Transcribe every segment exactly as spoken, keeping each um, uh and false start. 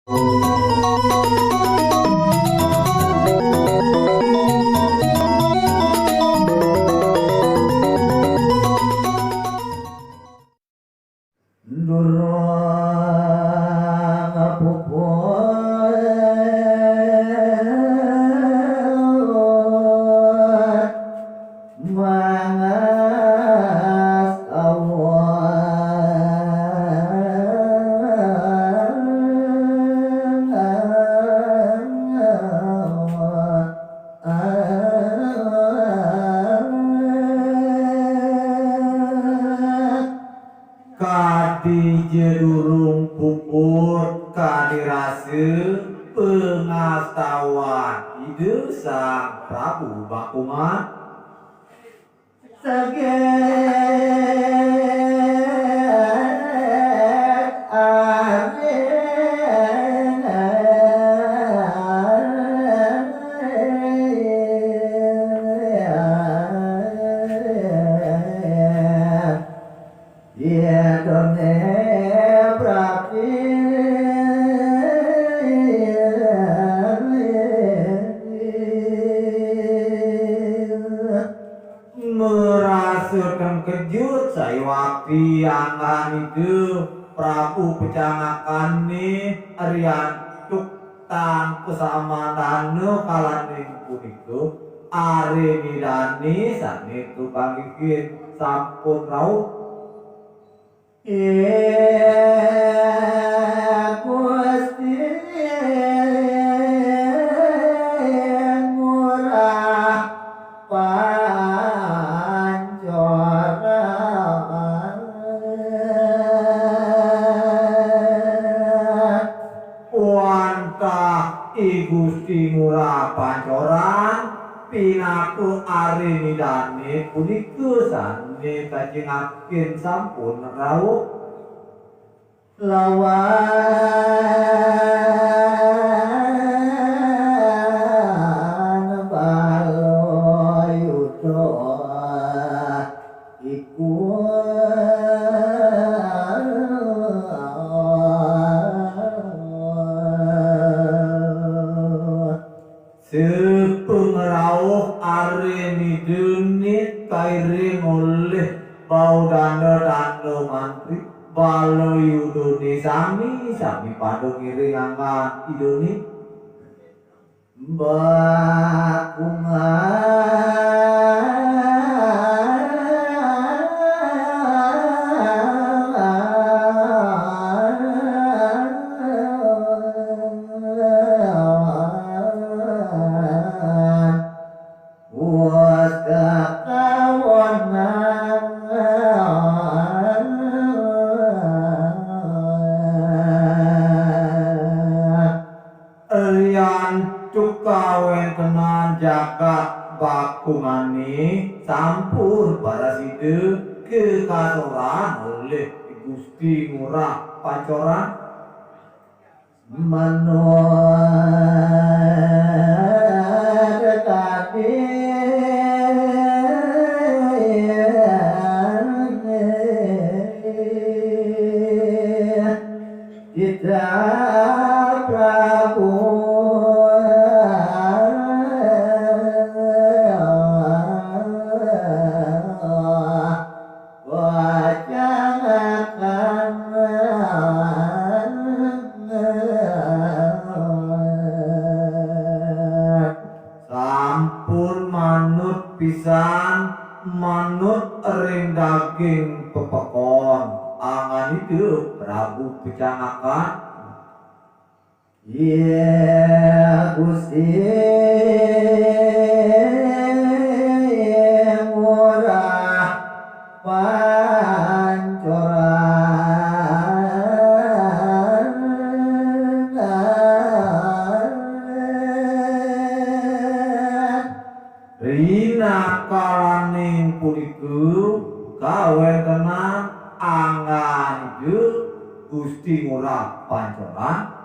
Durung puput mangastawa. Kadi ja durung puput kadi rasa pangastawan Ida Sang Prabu Bakungan. Saget arit Yadone prapi. Merasa tengkejut sayuakti anggan Ida Prabu Pecangakane riantuk tan pasamantana kalaning punika, are nidane sane kapanggih sampun rauh. Ih, Gusti Ngurah Pancoran. Wantah I Gusti Ngurah Pancoran, pinaka are nidane punika sane kacingakin sampun rauh. Lawan bala yuda iku. Sapangrauh are nidane kairing olih baudana dana mantri, bala yudane sami, sami pada ngiring anggan idane. Bakungan. Wus kakawonan. Riantuk kawentenan jagat Bakungane sampun parasida kekasoran olih Gusti Ngurah Pancoran. Manut tetapi kita Prabu wacangaken. Sampun manut pisan, manut ring daging pepekon, angan Ida Prabu Pecangakan. Yé Gusti Ngurah Pancoran. Rinakalaning punika kawéntenan anggan Ida Gusti Ngurah Pancoran.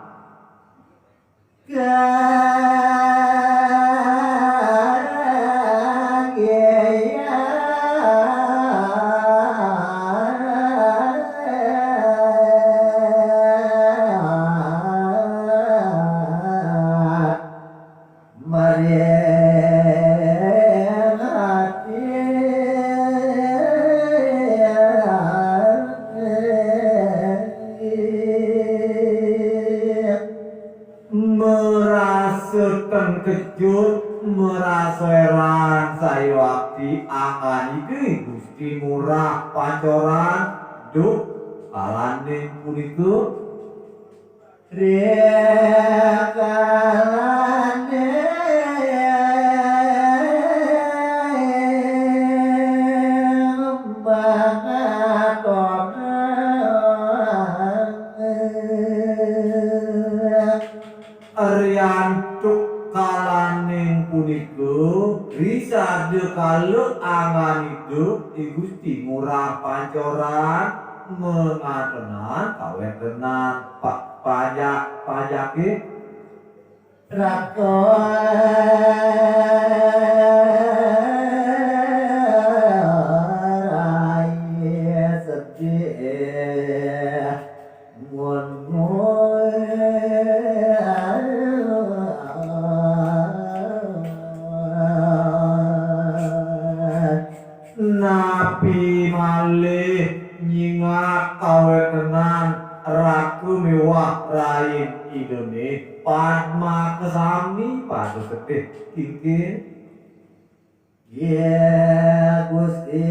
Ten kecut merasa heran sayuakti anggan Ida Gusti Ngurah Pancoran duk kalaning punika. Ri kalaning mangatonan. Riantuk kalaning punika, ri sada kala anggan Ida I Gusti Ngurah Pancoran mangatenan kawentenan pa-, pajak-, pajake. Raka rai sedih. Napi malih nyingak kawentenan raka miwah rain Idane padma kasami pada sedih kingking. Ya Gusti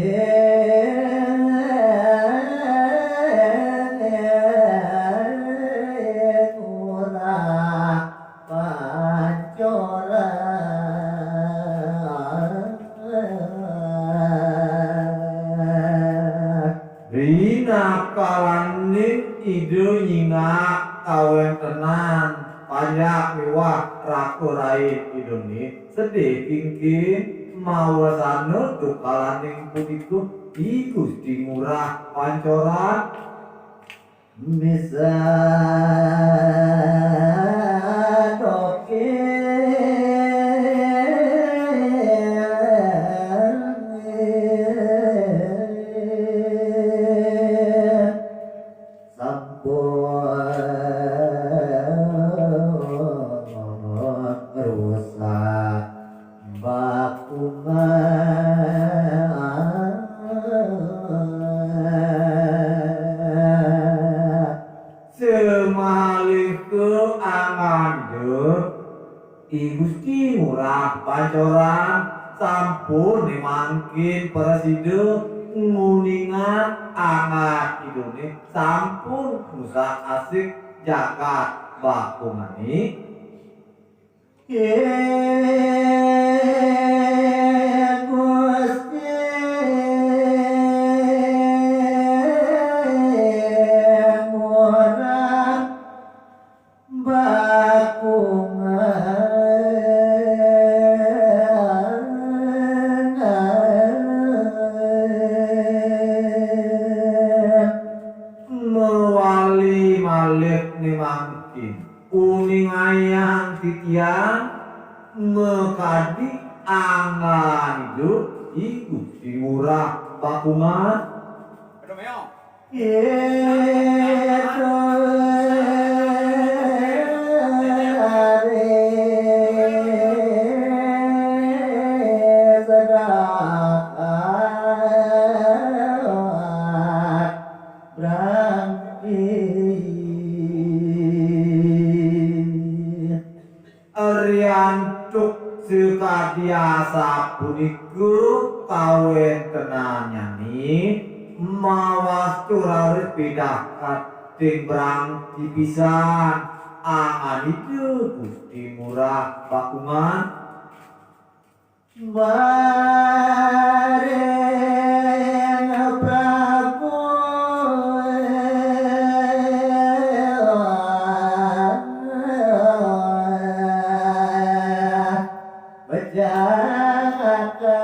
Ngurah Pancoran. Rinakalaning Ida nyingak kawentenan pajak miwah raka rain Idane sedih kingking mawasana dukalaning punika I Gusti Ngurah Pancoran. Misa doke sampun rusak bakungan. Samaliha anganda I Gusti Ngurah Pancoran sampun ne mangkin prasida nguningang anggan Idane sampun ngusak-asik jagat bakungane. Ing Gusti Ngurah Bakungan. Mawali malih ne mangkin. Uningayang titiang makadi anggan Ida I Gusti Ngurah Bakungan. Aduh, meong. Ida sedang brangti. Riantuk sakadi asapunika kawentenannyané, mawastu raris pidarta ing brangti pisan, anggan Ida Gusti Ngurah Bakungan. Maring Prabu Pejangaka.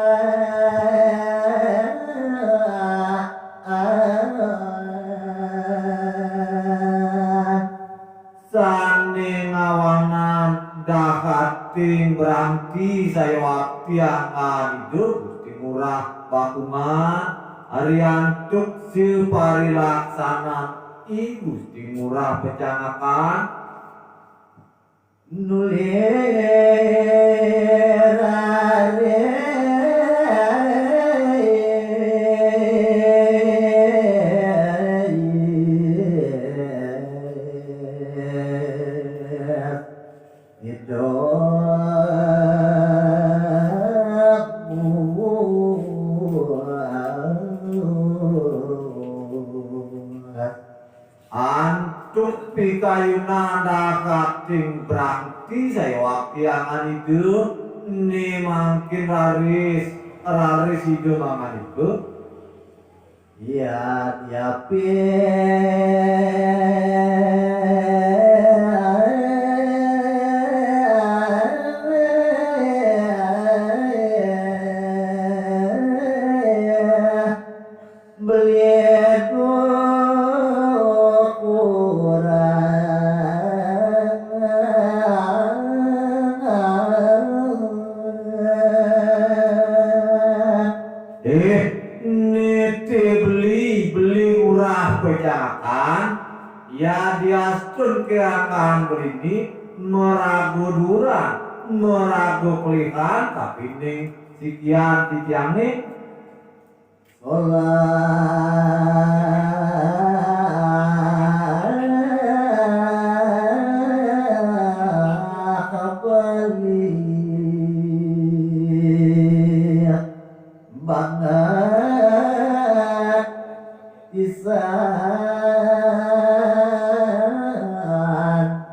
Sané ngawanang dahating brangti sayuwakti anggan Ida Gusti Ngurah Bakungan, riantuk siparilaksanan I Gusti Ngurah Pecangakan. Nuli raris Ida Kating brangti saya waktu angan itu, ni mangkin raris, raris itu mangan itu. Iya, iya, pi. Beli kurang. Eh, niti beli, beli urah pejangakan, ya diastun keangan berini, meragu duran, meragu kelihan, tapi ning sikian titiang ning. Sholat beli banget pisan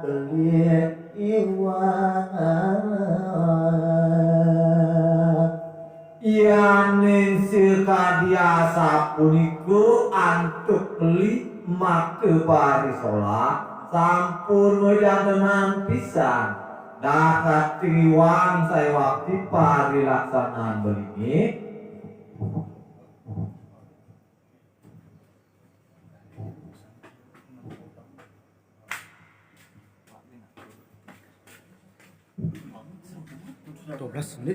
beli iwang. Yaning sakadi asapunika antuk beli maka parisolah sampun majantenan pisan. Dah kating iwang sawakti parilaksanaan beline. Dua belas menit.